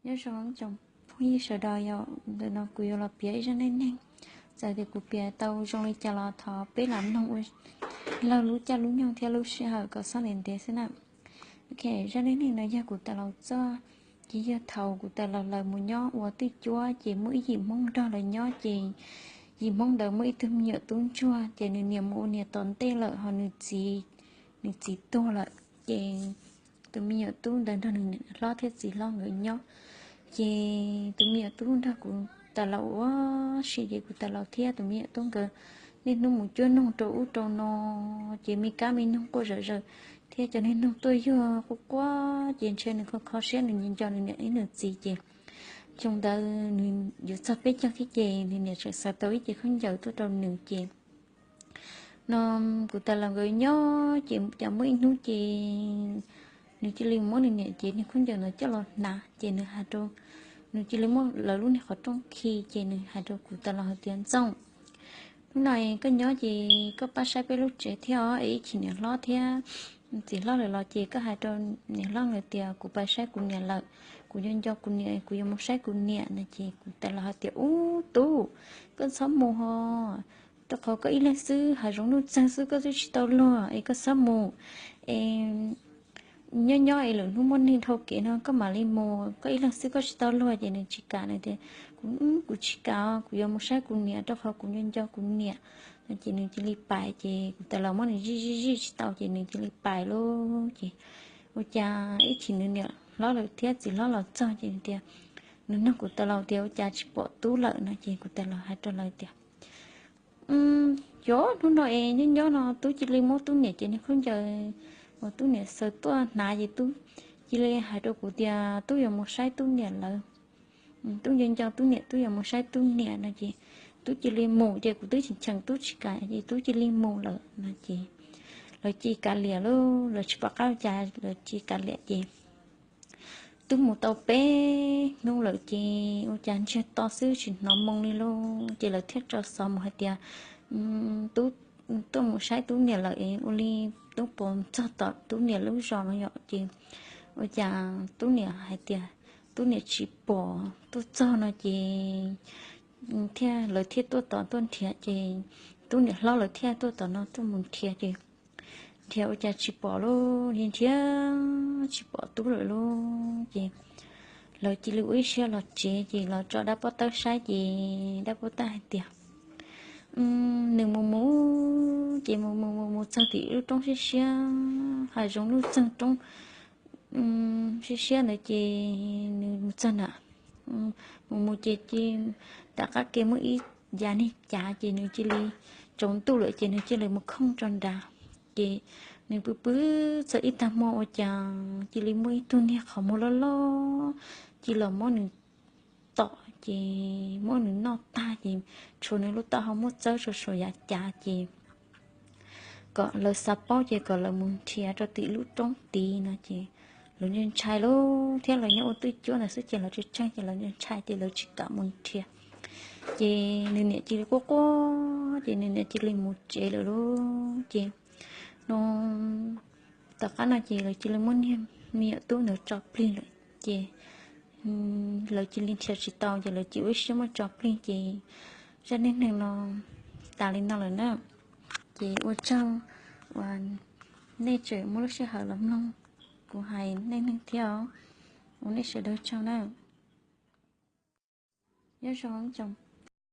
Nyob zoo tsoom phooj ywg sawv daws, yog ntawm no kuv yuav los piav ib zaj neej neeg. Txawm tias kuv piav tau zoo li cas los thov peb los mloog ua laug lub caij lub nyoog thiab lub sij hawm kom xob ntev ntev xwb na. Ok, zaj neej neeg no yog kuv tais laus txoj, ces yog thaum kuv tais laus lawv mus nyob ua twj cuab ces muaj ib yim Hmoob nrog lawv nyob ces yim Hmoob ntawd muaj ib tug me nyuam tub ntsuag ces nws niam mus ua niam tom ntej lawm ho nws txiv, nws txiv tuag lawm ces tus me nyuam tub ntawd nrog nws niam hlob thiab txiv hlob nkawd nyob. Ces tus me nyuam tub nrog kuv tais laus ua si ces kuv tais laus thiab tus me nyuam tub nkawd niaj hnub mus cuab noog rau ub rau no, ces me kab me noog quaj zom zaws thiab cov niag noog tuaj yuag quaj quaj ces ntshe nws kho kho siab nws nco nco nws niam ib nws txiv ces xyoo ntawd nws yuav txog peb caug thiab ces nws niam tseem xaws tau ib ce khaub ncaws tuaj rau nws ces no kuv tais laus nkawd nyob ces cas muaj ib hnub ces nws cia li muab nws niam cev niag khaub ncaws ntawd coj los hnav ces nws hais rau, nws cia li muab lawv lub niag qhov rooj khi ces nws hais rau kuv tais laus hais tias, Ntxoov, hnub no koj nyob ces koj pab saib peb lub tsev thiab os, es ib chim niam hlob thiab txiv hlob lawv los ces koj hais rau niam hlob lawv tias kuv pab saib kuv niam lawm, kuv nco nco kuv niam, kuv yuav mus saib kuv niam no ces kuv tais laus hais tias, Ub tub, koj txhob mus ho, rau qhov koj ib leeg xwb, hav zoov nuj txeeg xwb koj twb tsis tau luag es koj txhob mus es nyob nyob es lwm hnub muaj neeg dhau kev no koj mam li mus, koj ib leeg xwb koj tsis tau luag ces nws tsis kam, nws tias, Kuv, kuv tsis kam, kuv yuav mus saib kuv niam rau qhov kuv nco nco kuv niam no ces nws cia li pais ces kuv tais laus muab nws zij zij zij tsis tau ces nws cia li pais lauj ces ua cas ib chim nws niam hlob lawv thiab txiv hlob los txog ces nws tias, nws nug kuv tais laus tias ua cas tsis pom tub lawm no ces kuv tais laus hais rau lawv tias, Cov hnub no es nyob nyob no tub cia li muab tub niam cev niag khaub ncaws uas tub niam xaws tuaj hnav ces tub cia li hais rau kuv tias tub yuav mus saib tub niam lawm, tub nco nco tub niam tub yuav mus saib tub niam no ces tub cia li mus ces kuv twb cheem cheem tub tsis kam ces tub cia li mus lawm no ces lawv cia li kav liam lauj, lawv tsis pom qab ua cas lawv cia li kav liam ces tub mus tau peb hnub lawm ces ua cas ntsiag to xwb tsis hnov moo li lauj ces lawv thiaj tso xov mus hais tias tub tuaj mus saib tub niam lawm es ua li tub puas txog tom tub niam lub zos no yom ces ua cas tub niam hais tias tub niam tsis pom tuaj txog no ces thiaj lawv thiaj tuaj tom tuaj nrhiav ces tub niam hlob lawv thiaj tuaj tom no tuaj mus nrhiav ces nrhiav ua cas tsis pom lauj, nrhiav tsis pom tub lawm lauj ces lawv cia li ua ib siab los tsev ces los tso dab pob tawb saib ces dab pob tawb hais tias nws mus mus ces mus mus mus mus txog tim lub roob siab siab, hav zoov lub txeeg roob siab siab ntawd ces nws mus txog na, mus mus ces tom qab kev muaj ib yav niag cav ces nws cia li tsaus ntuj lawm ces nws cia li mus khooj tso nrad ces nws pw pw txog ib tag hmo ua cas cia li muaj ib tug niag qhov muag loj loj cia li los muab nws tom ces muab nws noj tag ces tshuav nws lub taub hau muab txawb rau saum yav cav ces kom lawv xav paub ces kom lawv mus nrhiav rau tim lub roob tid no ces lawv ntshai ntshai lauj thiab lawv nyob ua twj cuab ntawd xwb ces lawv tsis tsheej ces lawv ntshai ntshai ces lawv tsis kam mus nrhiav ces nws niam cia li quaj quaj ces nws niam cia li mus tsev lawm lauj ces no tom qab no ces lawv cia li muab niag me nyuam tub ntawd tso plig lawm ces lawv cia li nrhiav tsis tau ces lawv cia li ua ib siab muab tso plig ces zaj neej neeg no tas li no lawm na. Ces ua tsaug uas nej tseem muaj lub sij hawm los mloog kuv hais neej neeg thiab os. Ua nej sawv daws tsaug na. Nyob zoo tsoom